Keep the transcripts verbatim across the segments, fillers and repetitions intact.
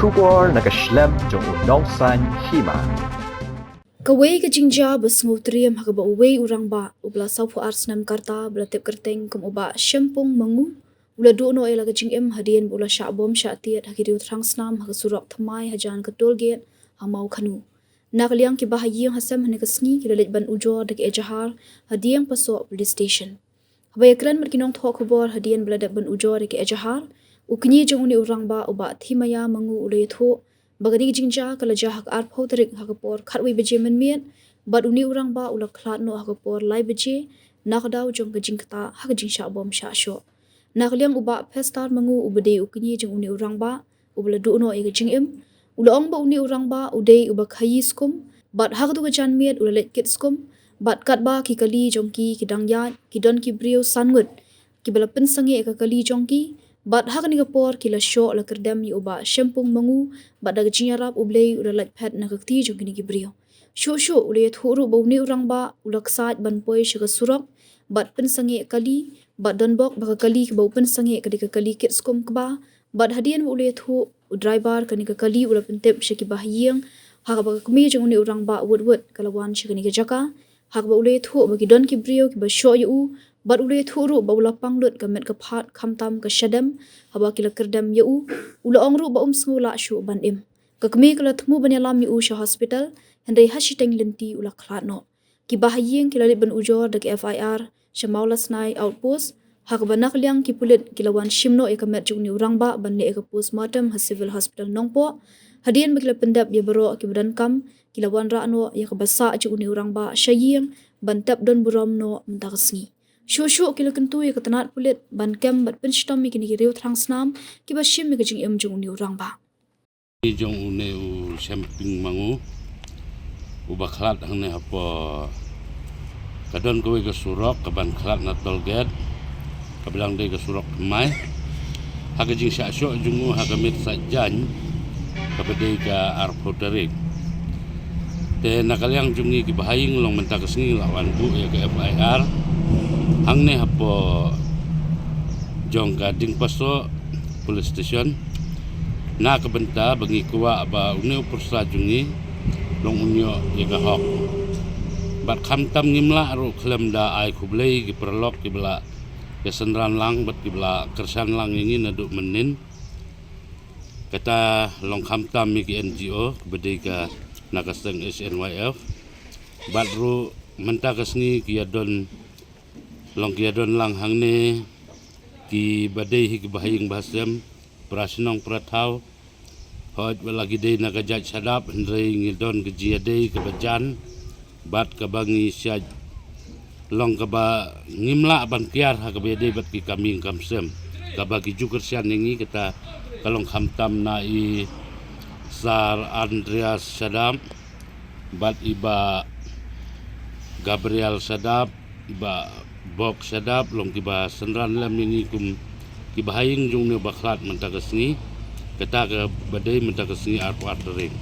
Khubor na ka shlem jong u Nongsaiñ Hima. Kawei ka jingjia ba sngewtriem ha kaba uwei u rangbah u ba la sawphew ar snem ka rta ba la tip kyrteng kum u Bah Shempung Mangu u la duh noh ïa la ka jingim hadien ba u la shah bom shah tied ha ki riew thrang snam ha ka surok thymmai hajan ka toll gate ha Mawkhanu. Na ka liang ki bahaïing hasem hane ka sngi ki la leit ban ujor da ki ejahar ha Diengpasoh Police Station. Haba ïakren bad ki nongthoh khubor hadien ba la dep ban ujor da ki ejahar, u kñi jong une u rangbah u Bah Thimaya Mangu u la ïathuh ba kane ka jingjia ka la jia ha ka arphew tarik ha ka por khatwei baje mynmiet, bad une u rangbah u la khlad noh ha ka por lai baje na ka daw jong ka jingktah ha ka jingshah bom shah shoh. Na ka liang u Bah Pestar Mangu uba dei u kñi jong une u rangbah uba la duh noh ïa ka jingim, u la ong ba une u rangbah u dei uba khaïi skum, bad ha kato ka janmiet u la leit kit skum, bad katba ki kali jong ki ki dang ïaid, ki don ki briew san ngut kiba la pynsangeh ïa ka kali jong ki, bad ha kane ka por ki la shoh la kyrdem ïa u Bah Shempung Mangu, bad da ka jingïarap U Blei u la lait phet na ka kti jong kine ki briew. Shuh shuh u la ïathuh ruh ba une u rangbah u la ksaid ban poi sha ka surok bad pynsangeh kali, bad don bok ba ka kali kaba u pynsangeh ka dei ka kali kit skum kba, bad hadien ba u la ïathuh, u driver kane ka kali u la pyntip sha ki bahaïing, ha kaba ka kmie jong une u rangbah wut wut ka la wan sha kane ka jaka, ha kaba u la ïathuh ba ki don ki briew kiba shoh ïa u, bad u la ïathuh ruh ba u la pang lut ka met ka phad khamtam ka shadem haba ki la kyrdem ïa u. U la ong ruh ba um sngew lah shuh ban im. Ka kmie ka la thmu ban ïalam ïa u sha hospital, hynrei ha shiteng lynti u la khlad noh. Ki bahaïing ki la leit ban ujor da ka F I R sha Mawlasnai Outpost, ha kaba na ka liang ki pulit ki la wan shim noh ïa ka met jong une u rangbah ban leh ïa ka postmortem ha Civil Hospital Nongpoh. Hadien ba ki la pyndep ïa baroh kiba donkam, ki la wanrah noh ïa kaba sah jong une u rangbah sha ïing ban tep don burom noh mynta ka sngi. Shuh shuh ki la kyntu ïa ka tnat pulit ban kem bad pynshitom ïa kine ki riew thrang snam kiba shim ïa ka jingim jong une u rangbah. Jong une u Shemping Mangu uba khlad hangne hapoh, ka don kawei ka surok kaban khlad na toll gate kaba dang dei ka surok thymmai, ha ka jingshah shoh jong u ha ka miet Saitjaiñ kaba dei ka arphew tarik. Te na ka liang jong ngi ki bahaïing, long mynta ka sngi la wan buh ïa ka F I R hangne hapoh jong ka Diengpasoh Police Station, na ka bynta ba ngi kwah ba une u pyrsa jong ngi long un ïoh ïa ka hok. Bad khamtam ngim lah ruh khlem da ai khublei ki paralok kiba la ïa synran lang bad kiba la kyrshan lang ïa ngi naduh mynnin. Kata long khamtam ïa ki N G O kiba dei ka na ka seng H N Y F. Bad ruh mynta ka sngi ki ïa don, long ki ïa don lang hangne kiba dei hi ki bahaïing bahasem, para shnong para thaw. Hooid, wat la ki dei na ka jait shadap, hynrei ngi don ka jingïadei kaba jan bad kaba ngi shait, long kaba ngim lah ban kiar ha kaba ïadei bad ki kam ïing kam sem kaba ki ju kyrshan ïa ngi. Kata ka long khamtam na i Sar Andreas Shadap bad i Bah Gabriel Shadap, i Bah Bok Shadap, long kiba synran lem ïa ngi kum ki bahaïing jong une uba khlad mynta ka sngi, kata kaba dei mynta ka sngi arphew ar tarik.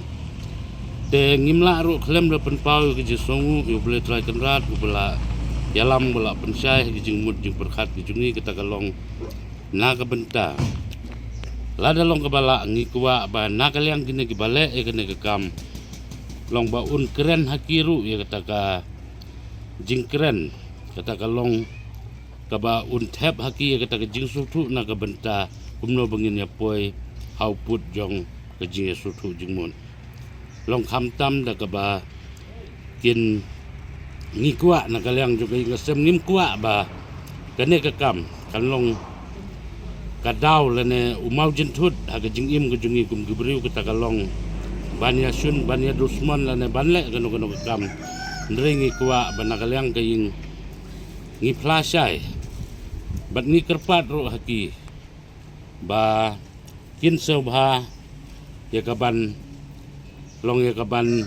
Te ngim lah ruh khlem da pynpaw ïa ka jingsngewnguh ïa U Blei Trai Kynrad uba la ïalam, uba la pynshai ha ki jingmut jingpyrkhat ki jong ngi. Kata ka long na ka bynta, lada long kaba lah, ngi kwah ba na ka liang kine kiba leh ïa kane ka kam, long ba un kren ha ki ruh ïa kata ka jingkren, kata ka long kaba un thep ha ki ïa kata ka jingsngewthuh na ka bynta kumno ba ngin ïa poi ha u pud jong ka jingïasngewthuh jingmut. Long khamtam da kaba kin, ngi kwah na ka liang jong ka ïing ka sem, ngim kwah ba kane ka kam kan long ka daw lane u mawjynthut ha ka jingim ka jong ngi kum ki briew. Kata ka long ban ïashun, ban ïadusmon lane ban leh kano kano ka kam. Hynrei ngi kwah ba na ka liang ka ïing ngi phla shai bad ngi kyrpad ruh ha ki ba kin sngewbha ïa kaban, long ïa kaban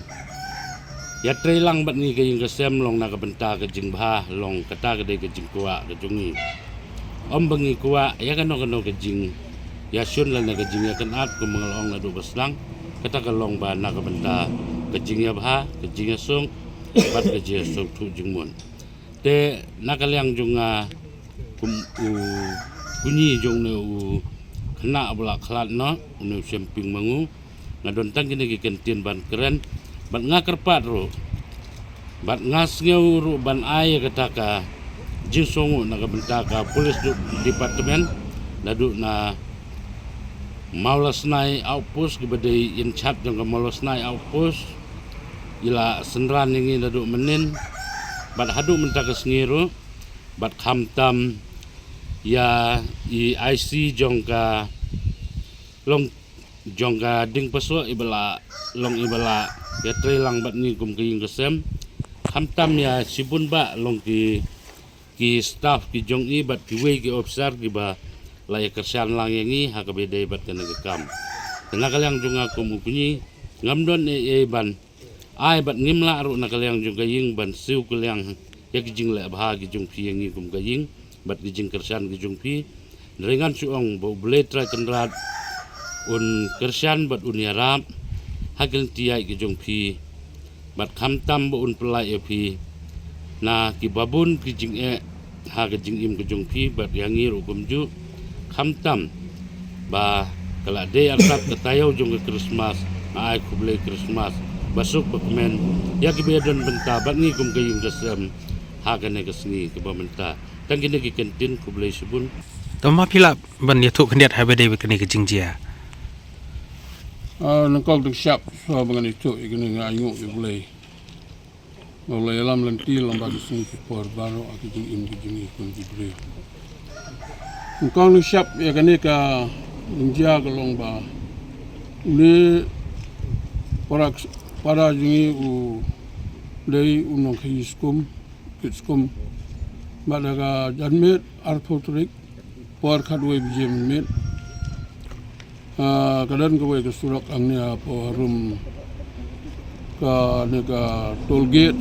ïatreilang bad ngi ka ïing ka sem, long na ka bynta ka jingbha, long kata ka dei ka jingkwah ka jong ngi. Ym ba ngi kwah ïa kano kano ka jingïashun lane ka jingïakynad, kum ba nga la ong naduh ba sdang. Kata ka long ba na ka bynta ka jingïabha, ka jingïasuk bad ka jingïasuk thuh jingmut. Te na ka liang jong nga kum u kñi jong une u khynnah ba la khlad noh, une u Shemping Mangu, Nga don tang kine ki kyntien ban kren, bad nga kyrpad ruh, bad nga sngew ruh ban ai ïa kata ka jingsngew na ka bynta ka police department, naduh na Mawlasnai outpost, kiba dei in charge jong ka Mawlasnai outpost, i la synran ïa ngi naduh mynnin bad haduh mynta ka sngi ruh, bad khamtam ïa i I C jong ka long jong ka diengpasoh, iba la long iba la ïatrei lang bad ngi kum ka ïing ka sem. Khamtam ïa shibun bah long ki, ki staff ki jong i bad kiwei ki officer kiba la ïakyrshan lang ïa ngi ha kaba ïadei bad kane ka kam. Te na ka liang jong nga kum u kñi, ngam don ei ei ban ai bad ngim lah ruh na ka liang jong ka ïing ban siew kylliang ïa ki jingleh bha ki jong phi ïa ngi kum ka ïing bad ki jingkyrshan ki jong phi. Hynrei ngan shu ong ba U Blei Trai Kynrad un kyrshan bad un ïarap ha ki lynti ïaid ki jong phi, bad khamtam ba un pynlait ïa phi na kiba bun ki jingeh ha ka jingim ka jong phi bad ïa ngi ruh kumjuh. Khamtam ba ka la dei artat ka taïew jong ka Krismas, nga ai khublei Krismas basuk bakmen ïa kiba ïadon bynta bad ngi kum ka ïing ka sem ha kane ka sngi kaba mynta. Tang kine ki kyntien, khublei shibun. Te ma phi lah ban ïathuh khyndiat ha ba dei bad kane ka jingjia? Ah, nyngkong to shap, shuwa ba ngan ïathuh ïa kane nga ainguh ïa U Blei. Ba U Blei ïalam lynti lem bad ki sngi ki por baroh ha ki jingim ki jong ngi kum ki briew. Nyngkong to shap ïa kane ka jingjia ka long ba une para, para jong ngi u dei u nongkhaïi skum, kit skum. Bad ha ka janmiet arphew tarik por khatwei baje mynmiet, ah, ka don kawei ka surok hangne hapoh harum kane ka toll gate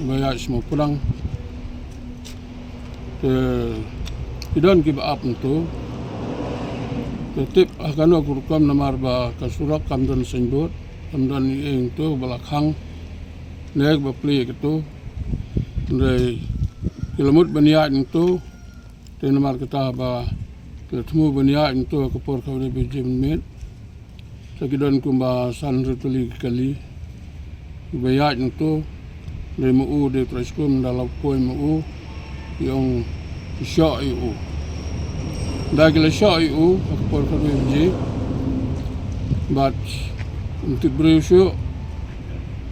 ba ïaid sha Mawpdang. Te ki don kiba ap hangto. Te tip ha kano ka rukom namar ba ka surok kam don signboard, kam don ei ei hangto ba la khang ne ba plie kato. Hynrei ki la mut ban ïaid hangto. Te namar kata ba ki la thmu ban ïaid hangto ha ka por khatwei baje mynmiet. Te ki don kumba san hynriew tylli ki kali kiba ïaid hangto. Dei ma u dei trai skum, ynda la poi ma u, ki ong ki shoh ïa u. Ynda ki la shoh ïa u ha ka por khatwei baje, bad ym tip briew shuh.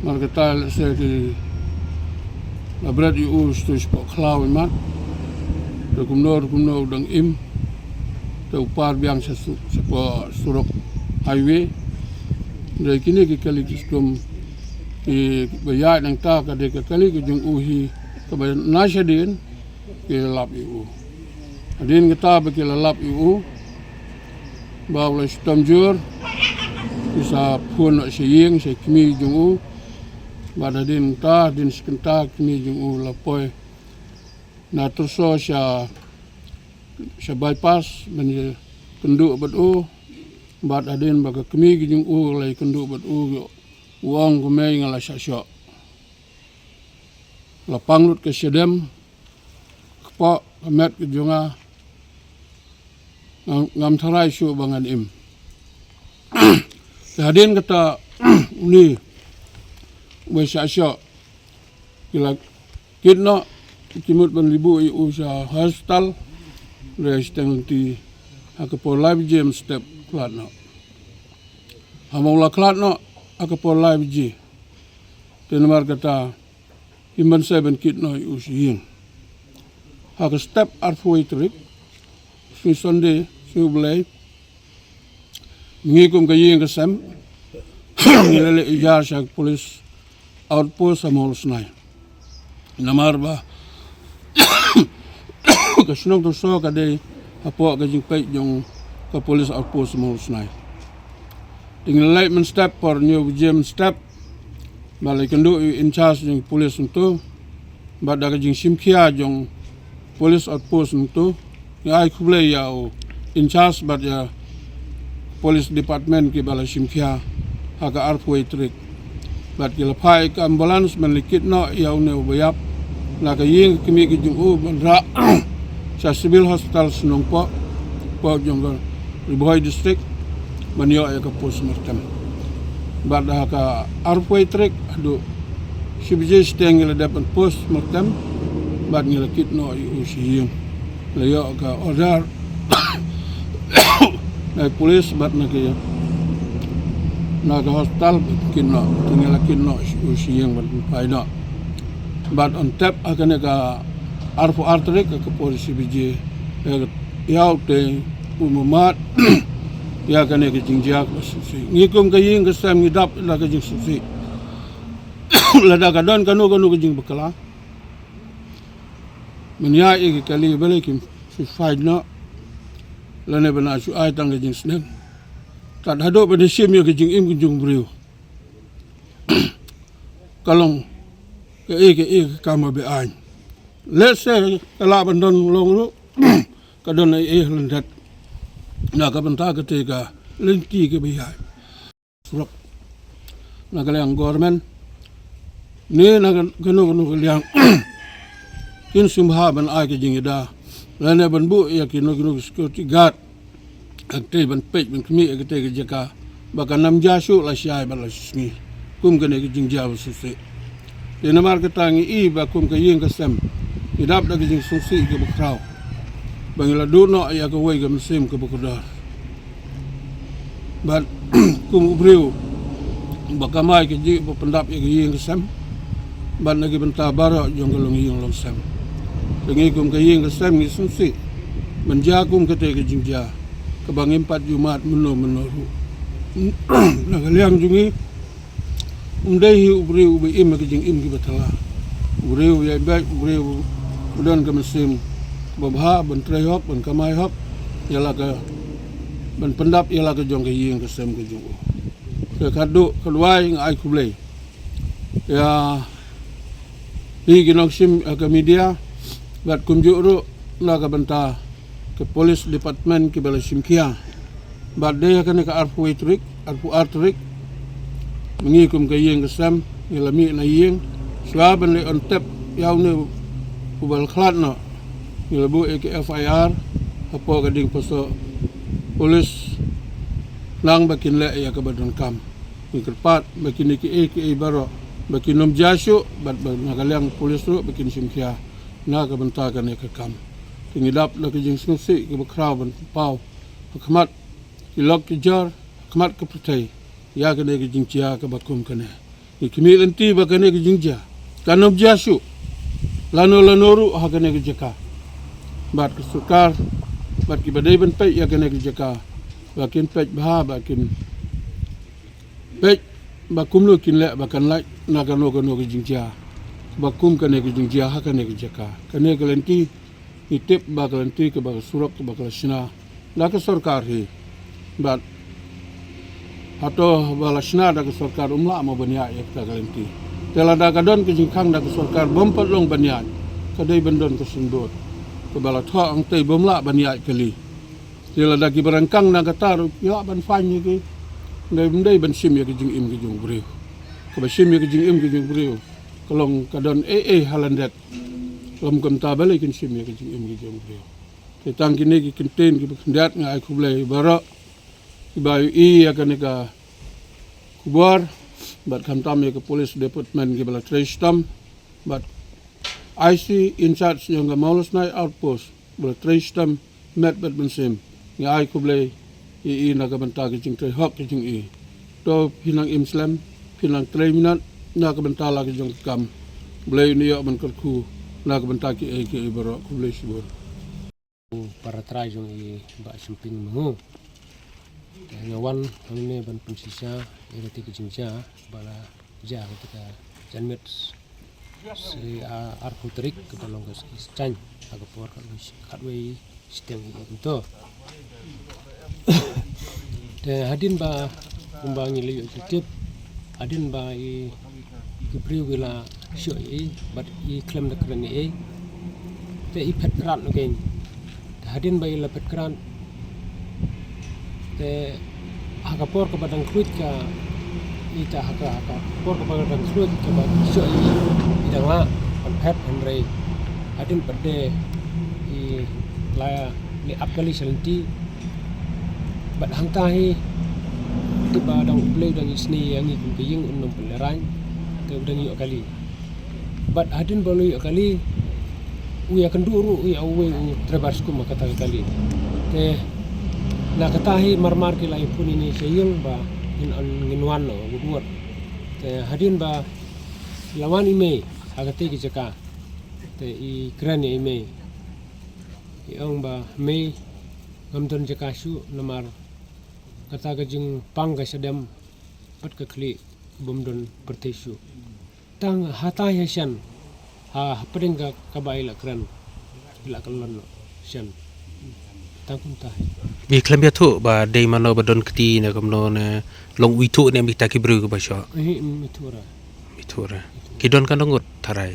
Namar kata lehse ki la bret ïa u shato shapoh khlaw imat. Te kumno kumno u dang im, te u par biang sha su-, shapoh surok highway. Hynrei kine ki kali ki skum kiba ïaid nangta ka dei ka kali ka jong u hi kaba na shadien ki la lap ïa u. Hadien kata ba ki la lap ïa u, ba u la shitom jur, ki sa phone noh sha ïing sha kmie jong u. Bad hadien kata, hadien shi kynta, kmie jong u la poi na tyrso sha, sha bypass ban ïakynduh bad u. Bad hadien ba ka kmie ka jong u la ïakynduh bad u, u ong, "Ko mei, nga la shah shoh. La pang lut ka shadem, kpoh ka met ka jong nga, ngam, ngam tharai shuh ba ngan im." Te hadien kata une uba shah shoh ki la kit noh, ki mut ban leit buh ïa u sha hospital. Hynrei shiteng lynti ha ka por lai baje mynstep khlad noh. Haba u la khlad noh ha ka por lai baje, te namar kata kim banse ban kit noh ïa u sha ïing. Ha ka step arphew wei tarik, sngi Sunday, sngi U Blei, ngi kum ka ïing ka sem ngi la leit ïa sha ka police outpost ha Mawlasnai. Namar ba ka shnong Tyrso ka dei hapoh ka jingpeit jong ka police outpost Mawlasnai. Te ngi la leit mynstep por hynñiew baje mynstep, ba la ïakynduh ïa u in charge jong police hangto, bad da ka jingshim khia jong police outpost hangto. Ngi ai khublei ïa u in charge bad ïa police department kiba la shim khia ha ka arphew wei tarik. Bad ki la phah ïa ka ambulance ban leit kit noh ïa une uba ïap na ka ïing ka kmie ka jong u ban rah sha Civil Hospital Snowdon, pdeng jong ka Ri Bhoi District, ban ïoh ïa ka postmortem. Bad ha ka arphew tarik haduh shi baje shiteng ngi la dep ban post mortem bad ngi la kit noh ïa u sha ïing. La ïoh ka order na ki police bad na ki, na ka hospital bad kit noh, te ngi la kit noh ïa u sha ïing bad phai noh. Bad yn tep ha kane ka arphew ar tarik ha ka por shi baje, ïa u te u mamat ïa kane ka jingjia kaba sngewsih. Ngi kum ka ïing ka sem ngi dap da ka jingsngewsih. Lada ka don kano kano ka jingbakla, mynta ïa ki kali balei kim shu phai noh, lane ba na shu ai tang ka jingsneng. Tad haduh ba da shim ïa ka jingim ka jong u briew, ka long kaei kaei ka kam ba be-aiñ. Lehse ka lah ban don long ruh, ka don ei ei ha lyndet na ka bynta kata ka lynti kaba ïaid surok na ka liang government ne na ka, kano kano ka liang. Kin sngewbha ban ai ka jingïada lane ban buh ïa kino kino ki security guard, ha katei ban peit ban khmih ïa katei ka jaka ba kan ym jia shuh lashai bad lashisngi kum kane ka jingjia ba sngewsih. Te namar kata ngi i ba kum ka ïing ka sem ngi dap da ka jingsngewsih kaba khraw ba ngi la duh noh ïa kawei ka mynsiem kaba kordor. Bad kum u briew ba kamai kajih ba pyndap ïa ka ïing ka sem bad na ki bynta baroh jong ka longïing longsem, te ngi kum ka ïing ka sem ngi sngewsih ban jia kum katei ka jingjia kaba ngim pat ju mad mynno mynno ruh. Na ka liang jong ngi, ym dei hi u briew uba im ha ka jingim kiba thala. U briew ïaid beit, u briew u don ka mynsiem kaba bha ban trei hok, ban kamai hok ïa la ka, ban pyndap ïa la ka jong ka ïing ka sem ka jong u. Te ka duh ka duwai nga ai khublei ïa phi ki nongshim, eh, ka media bad kumjuh ruh na ka bynta ka police department kiba la shim khia. Bad dei ha kane ka arphew tarik, arphew ar tarik, ngi kum ka ïing ka sem ngi la mih na ïing shuwa ban leit on tep ïa une uba la khlad noh. Ngi la buh ïa ka F I R hapoh ka ding paso police nang ba kin leh ïa kaba donkam. Ngi kyrpad ba kine kiei kiei baroh ba kin ym jia shuh bad ba na ka liang police ruh ba kin shim khia na ka bynta kane ka kam. Te ngi dap da ka jingsngewsih kaba khraw ban paw ha khmat ki lok ki jor, ha khmat ka pyrthei ïa kane ka jingjia kaba kum kane. Ngi khmih lynti ba kane ka jingjia kan ym jia shuh lano lano ruh ha kane ka jaka. Bad ka sorkar bad kiba dei ban peit ïa kane ka jaka ba kin peit bha, ba kin peit ba kumno kin leh ba kan lait na kano kano ka jingjia ba kum kane ka jingjia ha kane ka jaka. Kane ka lynti ngi tip ba ka lynti kaba ka surok kaba ka la shna da ka sorkar hi. Bad hato ba la shna da ka sorkar ym lah mo ban ïaid ïa kata ka lynti? Te lada ka don ka jingkhang da ka sorkar bym pat long ban ïaid, ka dei ban don ka signboard kaba la thoh hangtei bym lah ban ïaid kali. Te lada kiba ryngkang na kata ruh ki lah ban fine ïa ki. Ym dei, ym dei ban shim ïa ka jingim ka jong u briew. Kaba shim ïa ka jingim ka jong u briew ka long ka don ei ei ha lyndet. Lym kumta balei kin shim ïa ka jingim ka jong u briew? Te tang kine ki kyntien kiba khyndiat nga ai khublei baroh kiba ïohi ïa kane ka khubor bad khamtam ïa ka police department kiba la trei shitom bad I C in charge jong ka Mawlasnai outpost ba la trei shitom met bad mynsiem. Nga ai khublei ïa i na ka bynta ka jingtrei hok ka jong i. To phi nang im slem, phi nang trei minot na ka bynta la ka jong ka kam. Blei un ïoh ban kyrkhu na ka bynta kiei kiei baroh. Khublei shibun. Para trai jong i Bah Shynping Mangu. Te nga wan hangne ban pynshisha ïa kata ka jingjia ba la jia ha kata ka janmiet shi, ah, arphew tarik kaba long ka sngi Saitjaiñ ha ka por khatwei, khatwei shiteng ïa i kumto. Te hadien ba kumba ngi la ïoh jingtip, hadien ba i, ki briew ki la shoh ïa i bad i khlem da kren ïa i, te i phet krad noh kein. Te hadien ba i la phet krad, te ha ka por kaba dang khluit ka, ita ha ka, ha ka por kaba dang khluit kaba shoh ïa i, i dang lah ban phet, hynrei hadien pat de i la leh ap kali sha lynti. Bad hangta hi Te ba dang U Blei u dang isynei ïa ngi kum ka ïing, un nym pynlehraiñ, te u dang ïoh kali. Bad hadien ba u la ïoh kali, u ïakynduh ruh ïa uwei u driver skum ha kata ka kali. Te na kata hi marmar ki la ïaphone ïa ngi sha ïing ba ngin, ngin wan noh wut wut. Te hadien ba la wan i mei ha katei ka jaka, te i kren ïa i mei, i ong ba, "Mei, ngam don jaka shuh namar kata ka jingpang ka shadem bad ka khlieh bym don pyrthei shuh." Tang hatai ha shen, ha hapdeng ka, kaba i la kren, i la kyllon noh shen. Tang kumta hi. Ngi khlem ïathuh ba dei mano ba don kti ne kumno ne long u ithuh ne em ïa kita ki briew kiba shoh? Hi, ym ithuh ruh. Ym ithuh ruh. Ki don katno ngut tharai?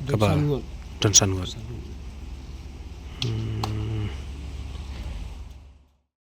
Don kaba san ngut. Don san ngut.